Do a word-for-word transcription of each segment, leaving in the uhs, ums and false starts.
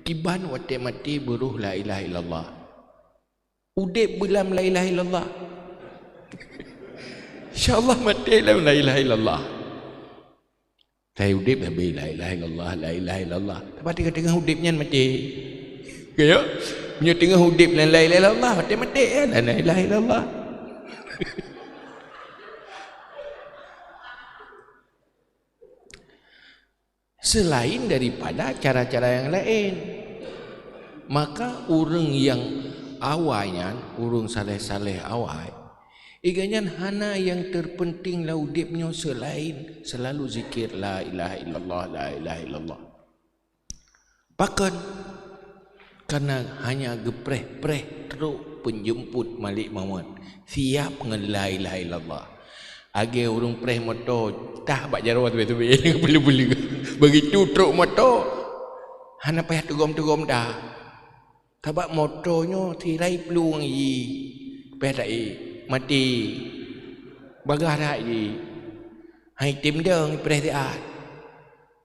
Kiban watée maté beuroh la ilaha illallah. Udeb beulam la ilaha illallah. Insya Allah maté lam la ilaha illallah. Saya udeb habéh la ilaha illallah, la ilaha illallah. Tapi teungoh-teungoh udeb nyan maté. Ka ya? Meunyoe teungoh udeb lam la ilaha illallah, maté-maté ya, la ilaha illallah. Selain daripada cara-cara yang laén. Maka ureuëng nyang awai nyan, ureuëng saleh-saleh awai, iganyan hana nyang terpenting lam udeb nyoe selain selalu zikir la ilaha illallah, la ilaha illallah. Pakon? Karena hanya geupreh-preh trok peunjeumput Malik Mamat, siap ngon la ilaha illallah. Lagée ureuëng preh moto, tah bak jaroe teubiet-teubiet, peuleuh-peuleuh. Begitu trok moto, hana payah teugom-teugom dah. Sabab moto nyoe sirai plueng jih, payah taék, maté. Bagah that jih. Hai tem dong preh siat.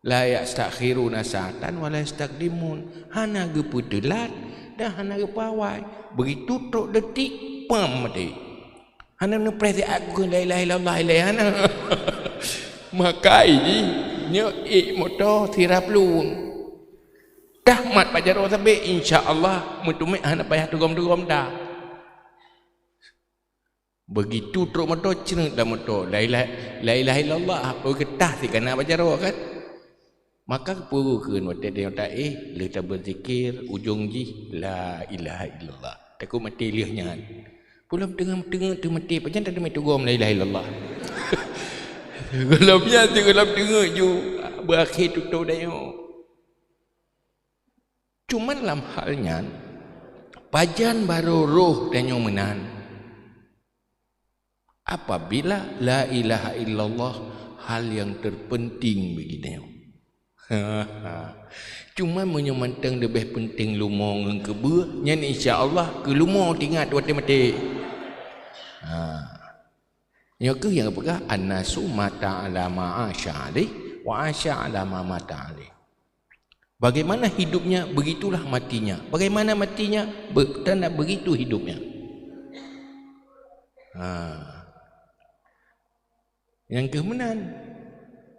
La yastakhiruna sa'atan wa la yastaqdimun. Hana geupeuteulat dan hana geupeuawai. Begitu trok detik, pam maté. Hana neupreh siat keu la ilaha illallah ilée hana. Maka ini nyoe ék moto sira plueng. Dah mat bak jaroe sabé, insya Allah meuteumé hana payah teugom-teugom dah. Begitu trok moto, ceuneuk lam moto, la ilaha, la ilaha illallah, apa geutah sikana bak jaroe kan? Maka peue kheun watée tanyoe taéh, lheueh tabeuzikir, ujong jih la ilaha illallah. Takot maté lheueh nyan. Peulom teungeut-teungeut teuh maté, pajan tateumé tugom la ilaha illallah. Gohlom nyan teuh gohlom teungeut ju beuakhé tutoe tanyoe. Cuman lam hal nyan, pajan barô roh tanyoe meunan? Apabila la ilaha illallah hal nyang terpenting bagi tanyoe. Cuma meunyoe mantong leubeh penting lumo ngon keubeue, nyan insya Allah keu lumo teuingat watée maté. Ha. Nyoe kheueh nyang geupeugah, "An-nasu mata ala ma asya alaih, wa asya ala ma mata alaih." Bagaimana hidupnya, begitulah matinya. Bagaimana matinya, be-, dan begitu hidupnya. Ha. Nyang kheueh meunan.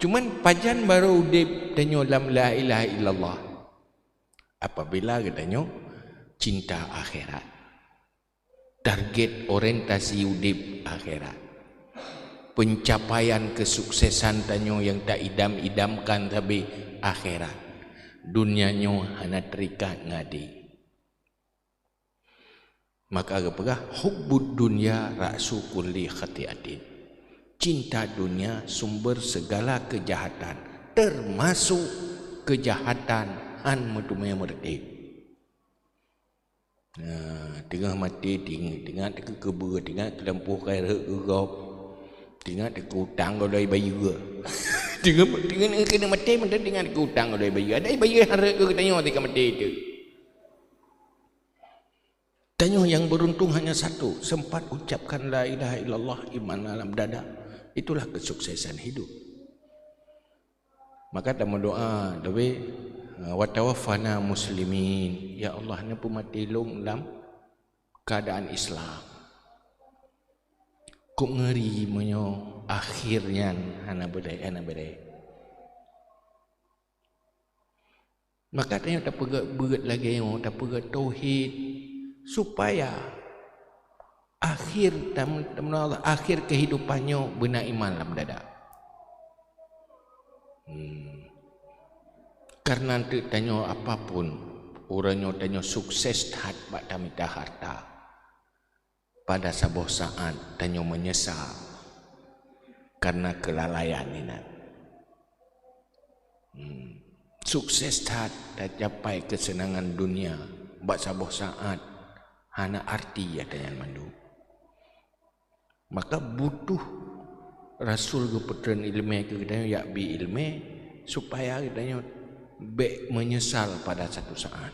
Cuman pajan barô udeb tanyoe lam la ilaha illallah? Apabila geutanyoe cinta akhirat. Target orientasi udeb akhirat. Pencapaian kesuksesan tanyoe nyang taidam-idamkan sabe akhirat. Dunia nyoe hana terikat ngon ade. Maka geupeugah, "Hubbud dunya ra'su kulli khati'atin." Cinta dunia sumber segala kejahatan, termasuk kejahatan han meuteumé meureutéb. Nah, teungoh maté, ting-, teuingat keu keubeue, teuingat keu lampôh ka rhot keu gob, teuingat keu utang golom bayeue. Teungoh, teungoh keuneuk maté, mantong teuingat keu utang golom bayeue. Ada bayeue han rhot keu geutanyoe tika maté teuh. Tanyoe nyang beuruntung hanya satu, sempat ucapkan la ilaha illallah iman lam dada. Itulah kesuksesan hidup. Maka tameudoa, tapi, eh, "Wa tawaffana muslimin." Ya Allah, neupeumaté lôn lam keuadaan Islam. Kok ngeuri meunyoe akhé nyan hana beureh, hana beureh. Maka tanyoe tapeugét beuet lagée nyoe, tapeugét tauhid, supaya akhé tam-, tam-, akhé kehidupan nyoe beuna iman lam dada. Hmm. Karena teuk tanyoe apapun, uroe nyoe tanyoe sukses that bak tamita harta. Pada saboh saat tanyoe meunyeusal karena keulalaian inan. Hmm. Sukses that tacapai keuseunangan dunia, bak saboh saat hana arti ata nyan mandum. Maka butuh Rasul geupeutreun ileumé keu geutanyoe, jak bi ileumé, supaya geutanyoe bék meunyeusal pada satu saat.